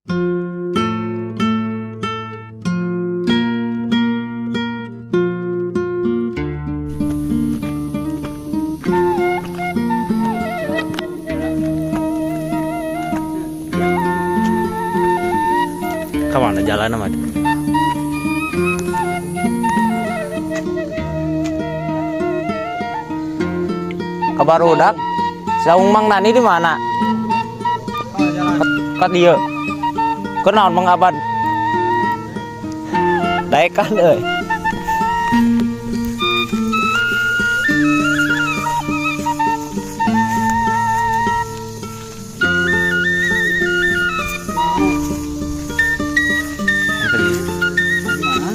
Kemana jalan mah? Kabarudak. Saung Mang Nani di mana? Kat dieu. Kunaon Mang Abad? Daekan euy. Mana di mana?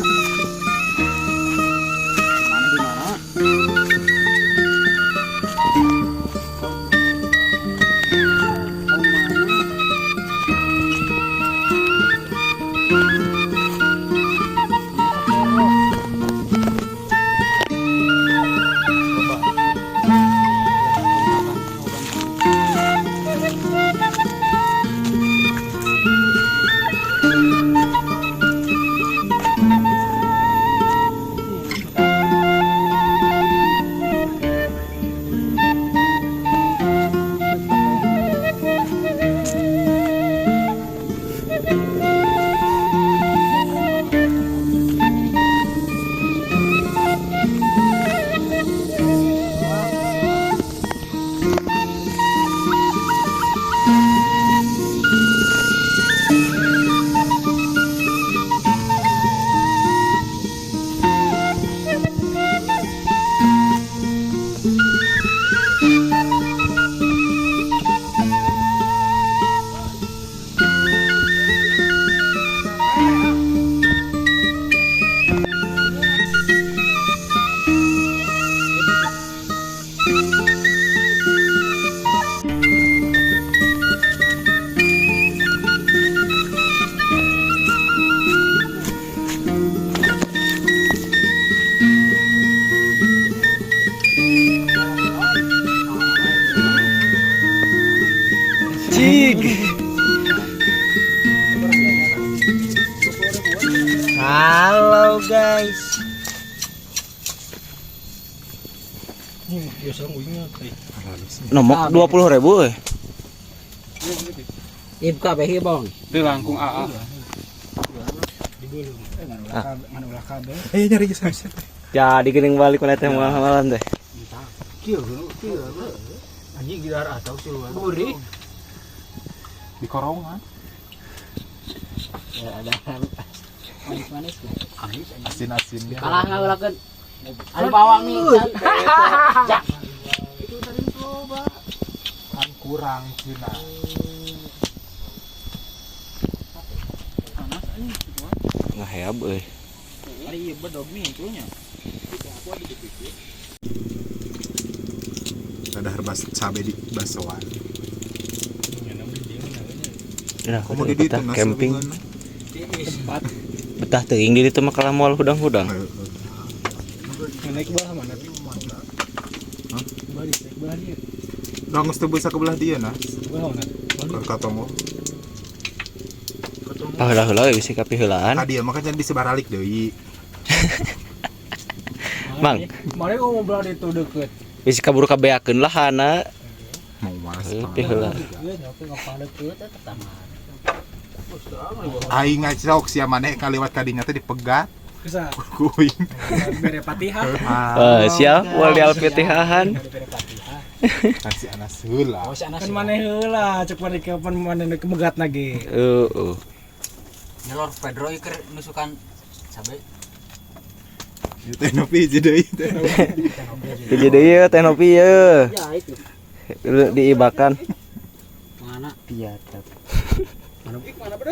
Cig. Halo guys. Nomok 20.000 euy. Ibka behi bong. Itu langkung AA. Eh nyari geus geus. Jadi geuning balik mana teh malam teh. Anjing gilar atau sih lu. Gurih. Di korongan. Ya ada manis-manis. Asin-asinnya. Kalah ngawulakeun. Anu bawang nih. Jak. Kan kurang cina. Ngaheab euy. Ari ieu bedog nih itunya. Ada herbas cabe di basoan. Nah, Komo di ditu betah nasi camping. lebih Tempat Betah teuing di ditu mah kalah moal hudang-hudang. ngeunah. naik belah mana? Hah? Belah dia, naik belah dia. Lah geus teu bisa ke belah dia nah. Belah mana? Ke Katomo. Paheula-heula we bisi kapiheulaan. Ka dieu mah kan bisa baralik deui. Mang. Mana gua mau belah itu deket. Bisi kaburu kabeakeun lahana. Mau mas. Piheula. Iya, nyopi ngopang deket eta taman. Aing ngacok sia maneh kaliwat kadinya teh dipegat Bisa ku uing. bere patiha. Eh, siap moal di LPTH-an. Bere patiha. Kan si Anas heula. Oh, si Anas. Kan maneh heula, cek maneh kapan maneh kemegat lagi. Heeh. Nyelor Pedro ieu keur nusukan cabe. Ieu teh nopi hiji deui teh. Hiji deui ye teh nopi ye. Ya itu. Diibakan. Mana? Biadab. Mana?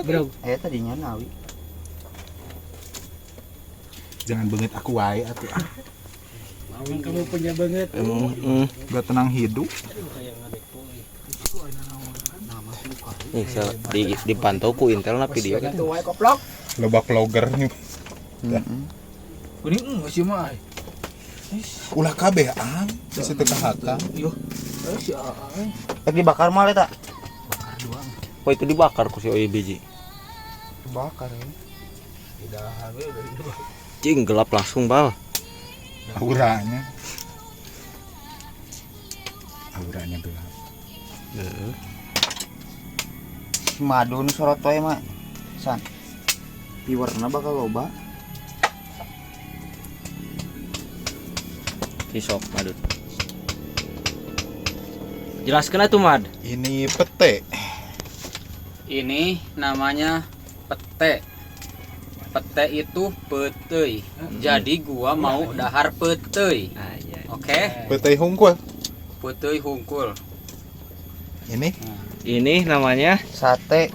Bro. Eh tadinya nawi. Jangan banget aku wae atuh. Ah, Emang kamu punya banget. Emang Gak tenang hidup. Nih, di dipantau ku Intel na video kan. Tuh wae koplok. Loba vlogger nih. Kuning enggak sih mah. Ulah kabeh ang, bisa teu kahakang. Yo. Eh si Aai. Rek dibakar mah eta. Oh itu dibakar ku si Oyi biji. Kebakar ya. Cing gelap langsung bal. Auranya. Auranya gelap. Si madu nu sorot wae mah. San. Viewerna bakal loba. Sisok madut. Jelaskan atuh Mad. Ini pete. Ini namanya pete. Pete itu petei. Jadi gua mau dahar petei. Ah, iya. Oke, Pete hungkul. petei hungkul. Ini Ini namanya Sate.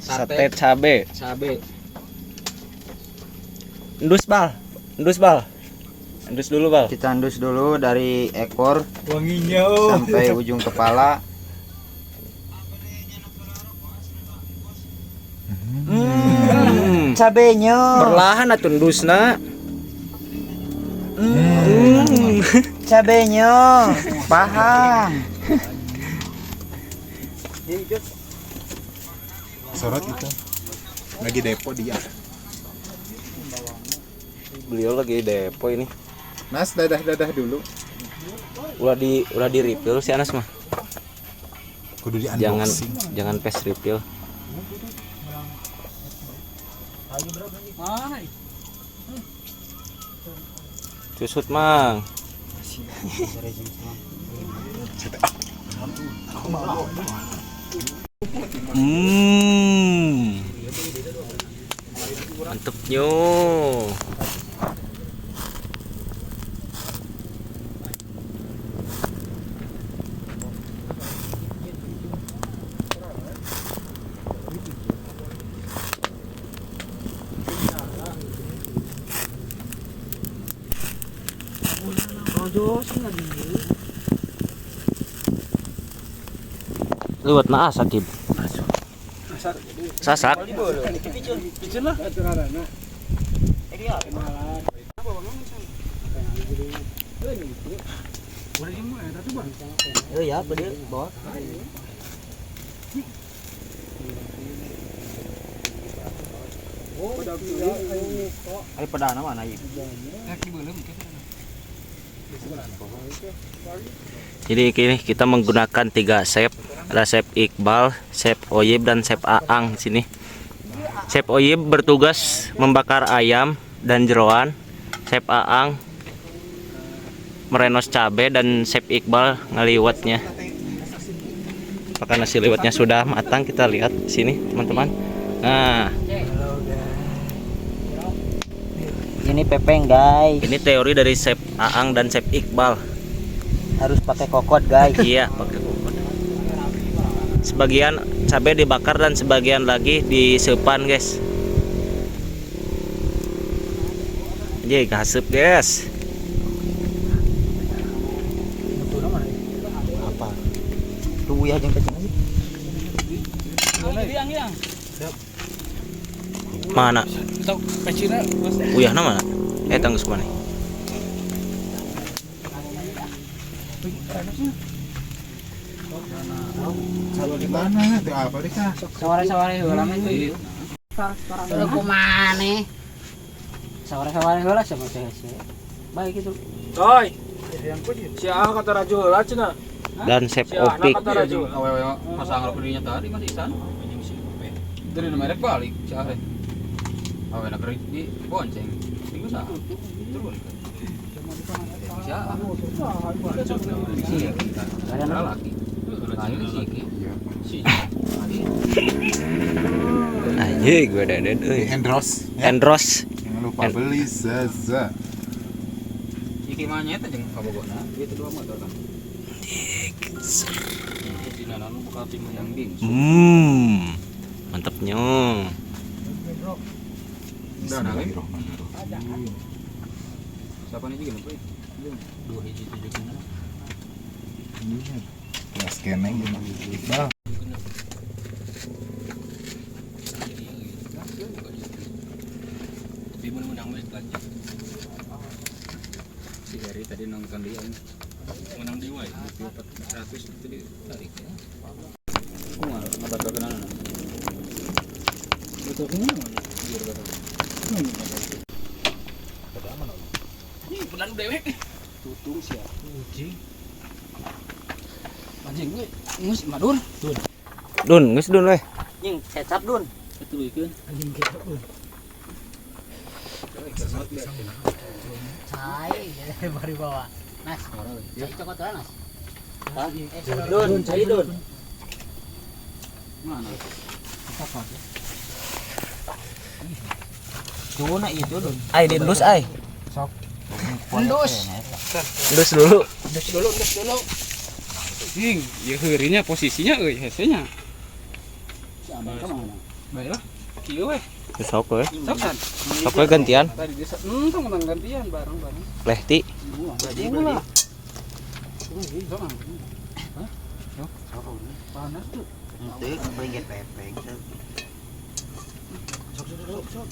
sate cabe. Cabe. Endus bal. Endus bal. Endus dulu bal. Kita endus dulu dari ekor Wanginya oh. sampai ujung kepala. Hmm. Cabenya. Perlahan atuh endusna. Cabenya. Paham. Sorot itu. Lagi depo dia. Beliau lagi depo ini. Nas dadah-dadah dulu. Udah di refill si Anas mah. Kudu di Jangan unboxing. jangan fast refill. Susut mang. Hmm. Mantepnya. Lewat na asa kib. Sasak. Oh ya, apa dia? Bawa. Ari pedana mana ieu? Jadi ini kita menggunakan 3 chef, ada Chef Iqbal, Chef Oyib dan Chef Aang di sini. Chef Oyib bertugas membakar ayam dan jeroan, Chef Aang merenos cabe dan Chef Iqbal ngeliwatnya. Apakah nasi liwetnya sudah matang? Kita lihat di sini, teman-teman. Nah, Ini pepeng, guys. ini teori dari Chef Aang dan Chef Iqbal. Harus pakai kokot, guys. Iya, pakai kokot. Sebagian cabai dibakar dan sebagian lagi disepan, guys. Jadi gasep, guys. Apa? Tuh ya jeung kecil aja. Mana? Uyahna mana? Tanggus mana? Di mana? Teu apa deh kah? Sore-sore heula mah itu. Lu kumane? Sore-sore heula sama saya. Baik itu. Oi. Si Ah kata rajo heula cenah. Dan Chef Si Ah Opik. kata rajo. Awewe pasang kudinya tadi Mas Isan. Dari merek balik si Ah. Awewe nak di bonceng. Minggu sah. Turun. Si Ah. Si Ada laki. Ayo si Si. Anjing, gue deden Di euy. endorse ya. Endros. Jangan lupa beli Zaza. Iki mah nyeta jeung kabogona, ieu teh dua motor kan. Yang bingsu. Mantapnya. Bismillahirrahmanirrahim. Siapa nih juga lupa ya? Dua hiji tujuh kena. Iya. Kelas keneng gimana? Iqbal. Tapi mun menang mah lanjut. Si Heri tadi nonton dia ini. Menang di wae, 400 itu ditarik ya. Kumaha ngabatalkeun anak. Betul kumaha? Ih, pelan dewek. Tutung sia. Anjing. Anjing we, geus madun. Dun, geus dun weh. Nying kecap dun. Ketuluykeun. Anjing kecap dun. Cai, baru bawa. Mas, cai cokot lah, Mas. Dun, cai dun. Mana? Cuna itu dun. Ai diendus ai. Sok. Endus. Endus dulu. Endus dulu, endus dulu. Cing, ieu heurinya posisinya euy hesenya. Si Abang ka mana? Baiklah. Kieu weh. Sok we. Sok kan. Sok we gantian. Tadi desa entong tentang gantian bareng-bareng. Lehti. Ulah. Hah? Panas tuh. Itu paling pepeng. Sok sok sok sok.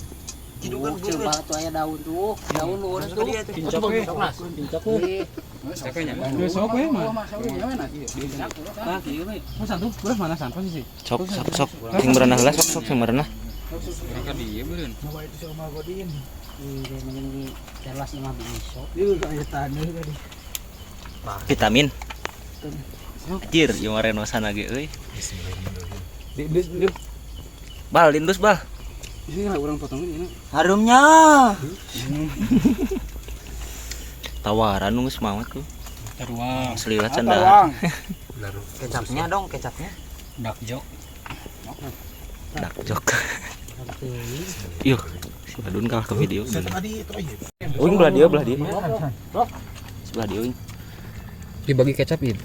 Cidukan coba tuh aya daun tuh, daun luhur tuh. Pincok we. Mas. Pincok we. Siapa nya? Geus sok we mah. Tah kieu we. Masa tuh belah mana san posisi? Sok sok sok. Sing berenah lah sok sok sing berenah. Urang ka dieu beureun. Bawa itu sama godin. Ih, mending telas imah besok. Ieu aya taneuh tadi. Vitamin. Anjir, ieu mah renosan lagi euy. Diendus dulu. Bal, diendus bal. Ini lah urang potongin ini. Harumnya. Tawaran nu geus maot tuh. Taruang. Seliwat canda. Kecapnya dong, kecapnya. Dakjok. Dakjok. Yuh, si Badun kalah ke video. Saya tadi itu aja. Uing belah dia, belah dia. Sebelah dia uing. Dibagi kecap ini.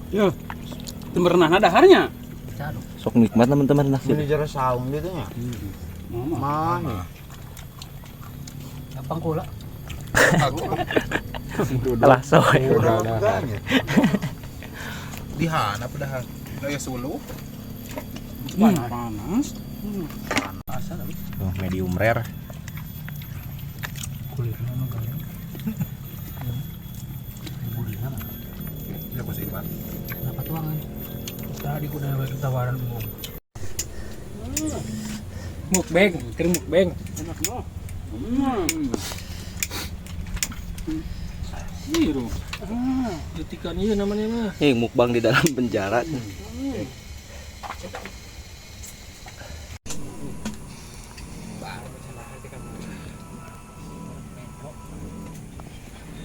Yo, temerenahna daharnya. Sok nikmat teman-teman nah. Ini jero saung gitu nya. Mah. Gampang kula. Alah soy. Di hana padahal. Lah ya sulu. Panas. Oh, medium rare. Kulitnya nu gaya. Ya kos Iwan. Kenapa tuangan? Tadi kuda bagi tawaran umum. Mukbang, keur mukbang. Enak loh. Biru. Detikan ieu namanya mah. Nih mukbang di dalam penjara.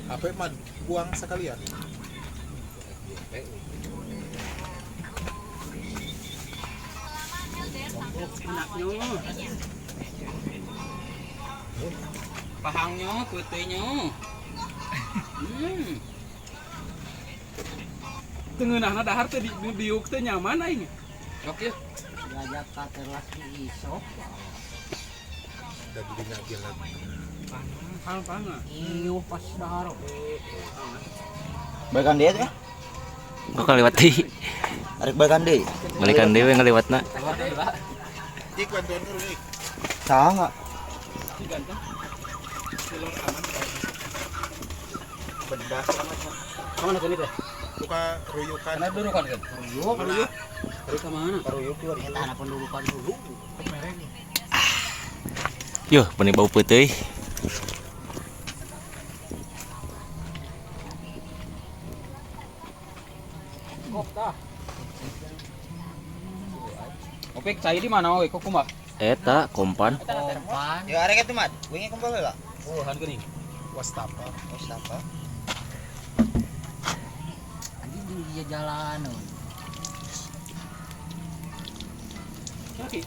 Apa mah buang sekalian. Pahangnya, kutenya. Tengenahna dahar teh di diuk teh nyaman aing. Oke. Diajak ka telas di isok. Dan dirinya lagi. Panas, panas. Iyo pas dahar. Balikan dia teh. Kok kaliwat deui? Arek balikan deui. Balikan deui we ngaliwatna. Ik bantuan dulu ik. Saha? Bedas Kemana kan itu? Suka ruyukan. Karena dulu kan kan. Ruyuk, Ruyuk. Ruyuk ke mana? ruyuk juga. Eta ana pendudukan dulu. Yuh, benih bau peuteuy. Opik cai di mana we? Kok kumaha? Eta kompan. Kompan. Ya arek atuh mat. Wingi kumpul heula. Oh, han geuning. Wastafel. Wastafel. Anjing di dia jalan. Oke.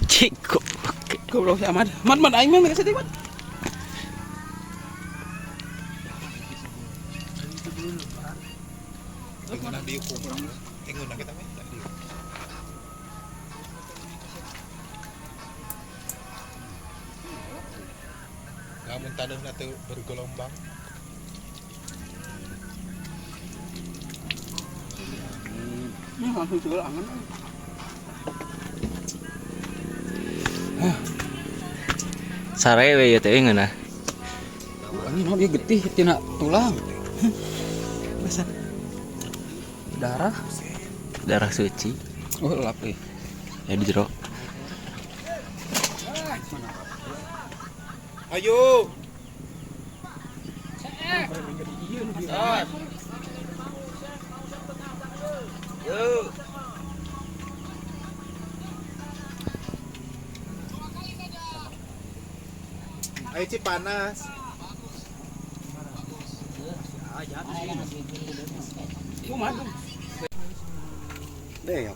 Ciko. Goblok si Ahmad. Mat mat aing mah mereka sedih mat. Tinggal diukur. Tinggal kita mah diukur. Lamun taneuhna teu bergelombang. Ini langsung jual angan. Sare we ieu teh ngeunah. Anjing naon ieu getih tina tulang. Darah. Darah suci. Oh, lap euy. Ya di jero. Ayo. Ayo Ci panas. Deh,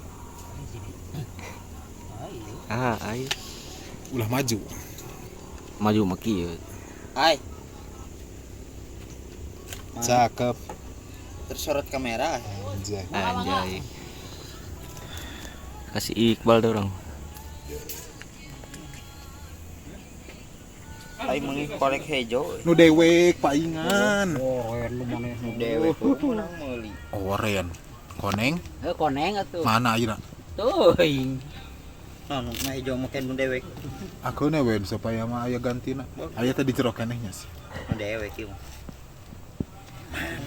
Ah, ayo. Ulah maju. Maju mah kieu. Ai, Cakep. tersorot kamera. Anjay. Anjay. Kasih Iqbal tuh orang. Ai meuni korek hejo. Nu dewek paingan. Nu dewek menang meuli. Oren. Koneng Heuh koneng atuh. mana ayeuna? Teuing. Nah, nu mah hejo make nu dewek. Aku we supaya mah aya gantina. Aya teh di jero keneh nya sih. Nu dewek ieu mah.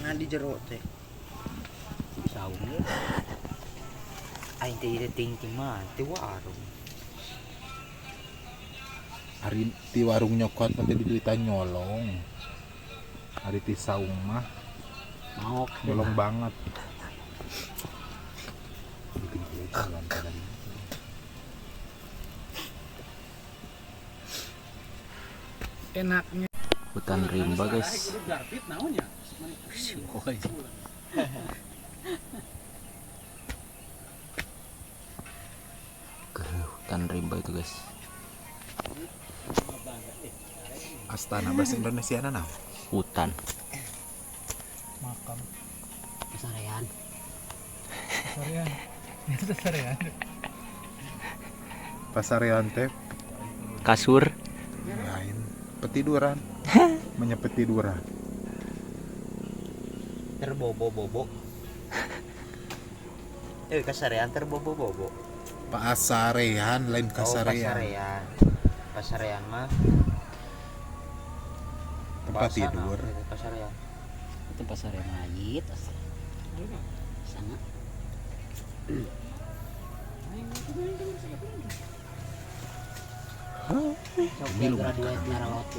Mana di jero teh? Saung. Aing teh ieu ting-ting mah teh warung. Ari ti warung nyokot mah teh diduitan nyolong. Ari ti saung mah Maok. nyolong banget. Bikin kue jalan tadi. Enaknya. Hutan rimba guys. Ke hutan rimba itu guys. Astana bahasa Indonesia na naon? Hutan. Makam. Sarean. Sarean. Itu sarean. Pasarean teh Kasur. lain petiduran. Menyepet tiduran. Terbobo-bobo. Eh, kasarean terbobo-bobo. Pasarean lain Oh, kasarean. pasarean. Pasarean mah Tempat bahasa tidur. naon gitu, pasarean. Itu pasar mayit. Sana. Sok graduate narawat.